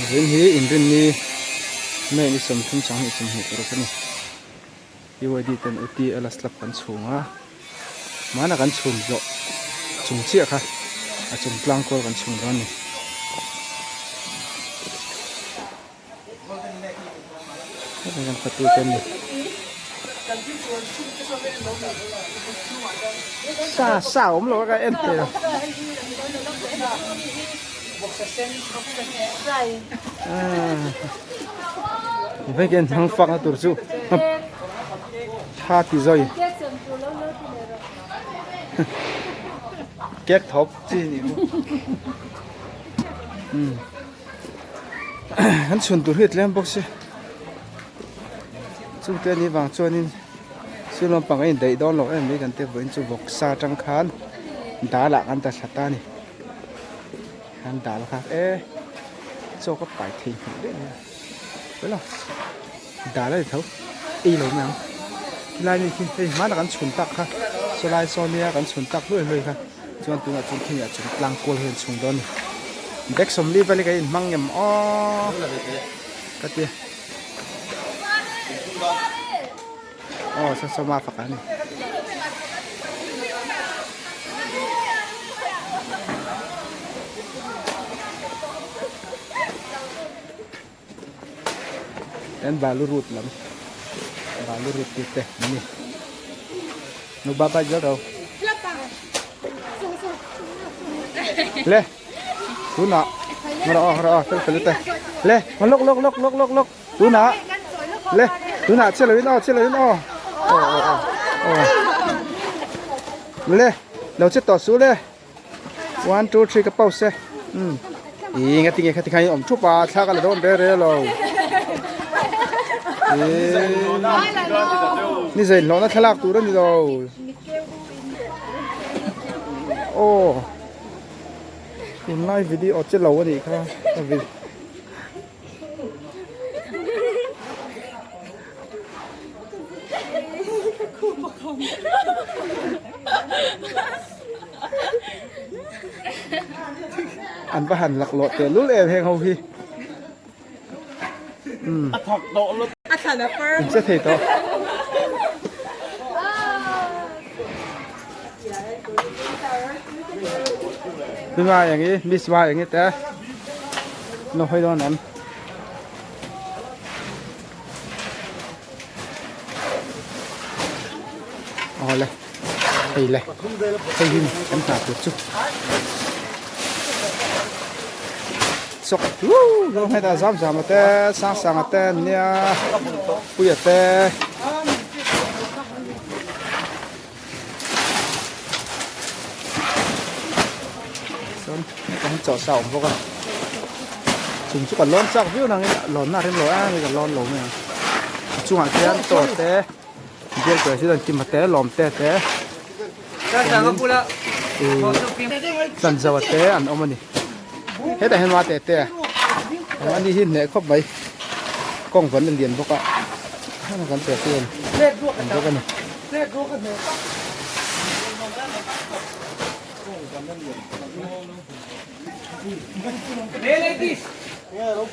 Vawiin hi inrinni May ni 30 sanghnih 20 paruk a ni. UID ten UTL a slab kan chhung a, hmana kan chhun zawh chung chiah kha a chung tlang kual kan chhung dawn a ni. Heta hian fatu te an ni. Sa sa a awm lo a ka en thei lo. Veken hmang fak na tur chu tha ti zawi. Kek thawp chi ni chu. Kan chhun tur hi a tlem bawk si. Chungte a nih vang chuanin sil lampang a indaih dawn loh em mai kan tia vawiin chu vawksa atang khan dal ah kan ta thla ta a ni. Kan dal kha e chaw ka pai thei hmel daih mai a hela dal a ni tho ei lo mai ang khilai mi khi hei hmanah kan chhun tak kha sawlai saw nia kan chhun tak hluai hluai kha chuan tunah chuan khimi ah chung tlang kual hi an chhung dawn a ni bag sawmli vel hi ka inhmang ngem aw ka ti aw saw saw ma fak a ni. Kan balu rut lam balu rut tih te an ni nu ba ba zel ro le tunah ngawrh aw ngawrh aw fel fel te le lawk lawk lawk lawk lawk lawk tunah le tunah che loin aw che loin aw aw aw aw aw le lo che tawh suh le. One two three ka pause e umm ih nga tinge khati khan in awm thup a thla ka la dawn re re lo ih ni zain hlawhna thlalak tur a ni lo aw tunlai video che lo a nih kha An va han laklawh teh lul em heng ho hi. Umm. In che thei tawh. Tunga eng i miss va eng i te no hoi dawn em. Awle hei le hei hi kan hna tur chu chawk woo zo hmet a zam zam a te sang sang a te an nia puia te. Chuan hetah hian chawhsa a awm bawk a chung chu kan lawn chak viau nangin lawnna a rem lo em a kan lawn lo mai ang a chungah khian chaw te bial president Kima te lawm te te Tlanzauh te an awm a ni hetah hian mate te a ni hi hneh khawp mai kawng vawn a lian bawk a kan president an bawk a ni.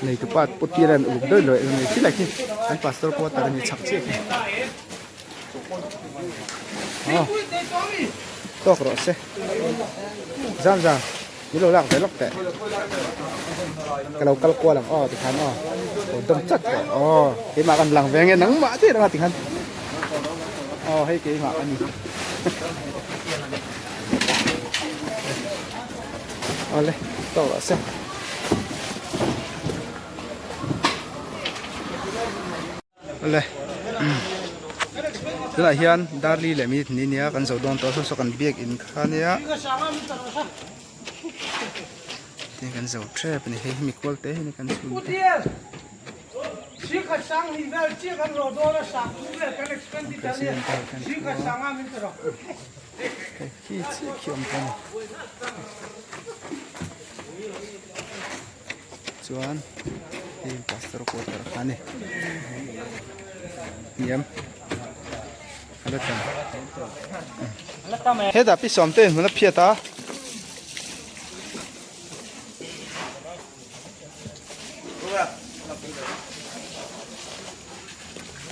Nei tu pa pawh tir a uluk deuh leh a ni khi lai khi an pastor quarter a ni chhak chiah khi aw tawk rawh se zam zam min lo lak ve lawk teh ka lo kal kual ang aw tikhan aw aw dawm chat tawh aw keimah kan lang ve nge nangmah chiah reng a tikhan aw hei keimah a ni. Awle tawk rawh se. Awle tunah hian darli leh minute ni nia kan zo dawn tawh saw saw kan biak in kha nia tin kan zo tep a ni hei hi mikual te hi ni kan chhun te. Hei khi chiah khi awm ta a ni chuan hei pastor quarter kha a ni hniam a la tam hetah pi sawm te inhmun a phiat a.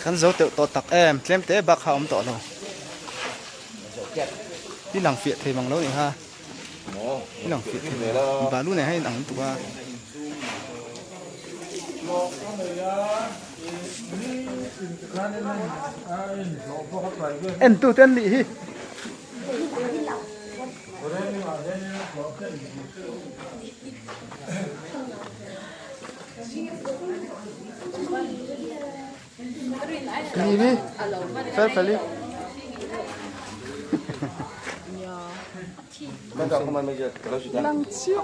Kan zo teuh tawh tak em tlem te bak kha a awm tawh lo. I lang fiah thei mang lo nih kha. I lang fiah thei mang lo. Balu nen hian in ang lutuk a. En tu te an nih hi. Ni ni fel fel i. Lang chiah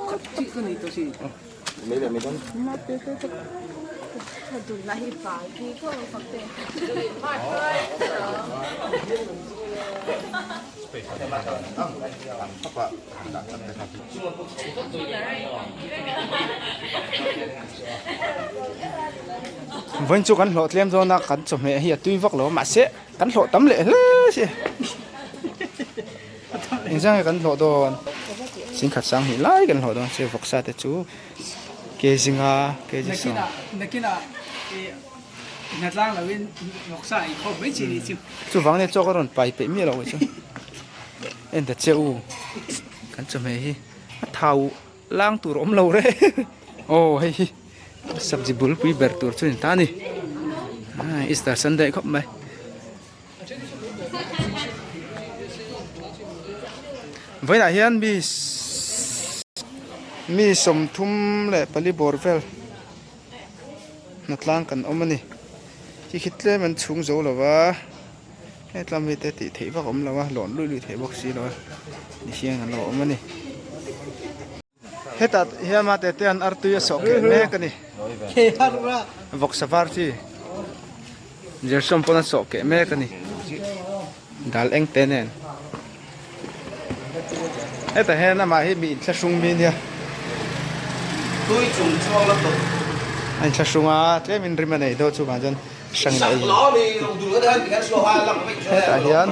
Vawiin chu kan hlawh tlem dawn a kan chawhmeh hi a tui vak lo a mahse kan hlawh tam leh hle si engzah nge kan hlawh dawn singkhat sang hnih lai kan hlawh dawn se vawksa te chu kg nga kg sawm chuvang nia chaw ka rawn pai peih miah loh chu en ta che u kan chawhmeh hi a thau lang tur awm lo reng aw hei hi sabji bulpui ber tur chu a ni ta a ni Easter Sunday khawp mai. Vawiinah hian mi mi 34 bawr vel hnatlang kan awm a ni khi khi tlem an chhung zo lo va hetlam hi te tih theih vak a awm lo a lawn luih luih theih bawk si lo a ti hian an lo awm a ni. Hetah hian mate te an artui a sawh keh mek a ni. Vawksa var chi Jershon pawn a sawh keh mek a ni. Dal eng te nen. Hetah hian amah hi mi inthlahrung mi ania. A inthlahrung a tlemin rim a nei deuh chuvang chuan hrangin a ei. Hetah hian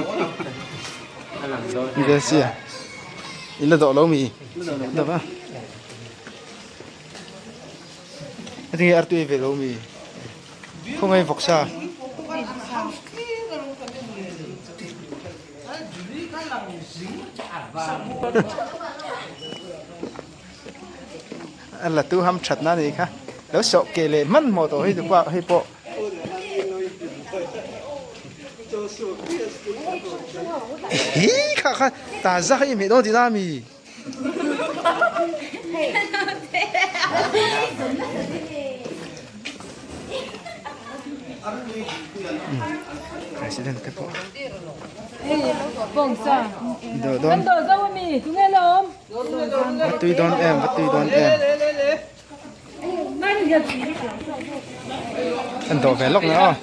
Gracia i la dawh lo mi? La dawh a. Heti nge artui ve lo mi? Khawngaih vawksa. A la tu ham that na ni kha. Lo sawh ke leh hmanhmawh tawh hei chu pawh hei pawh. Hi kha kha ta za kha i hmeh dawn tihna ami? President te pawh. Do dawn. Va tui dawn em va tui dawn em. An dawh ve lawk na aw.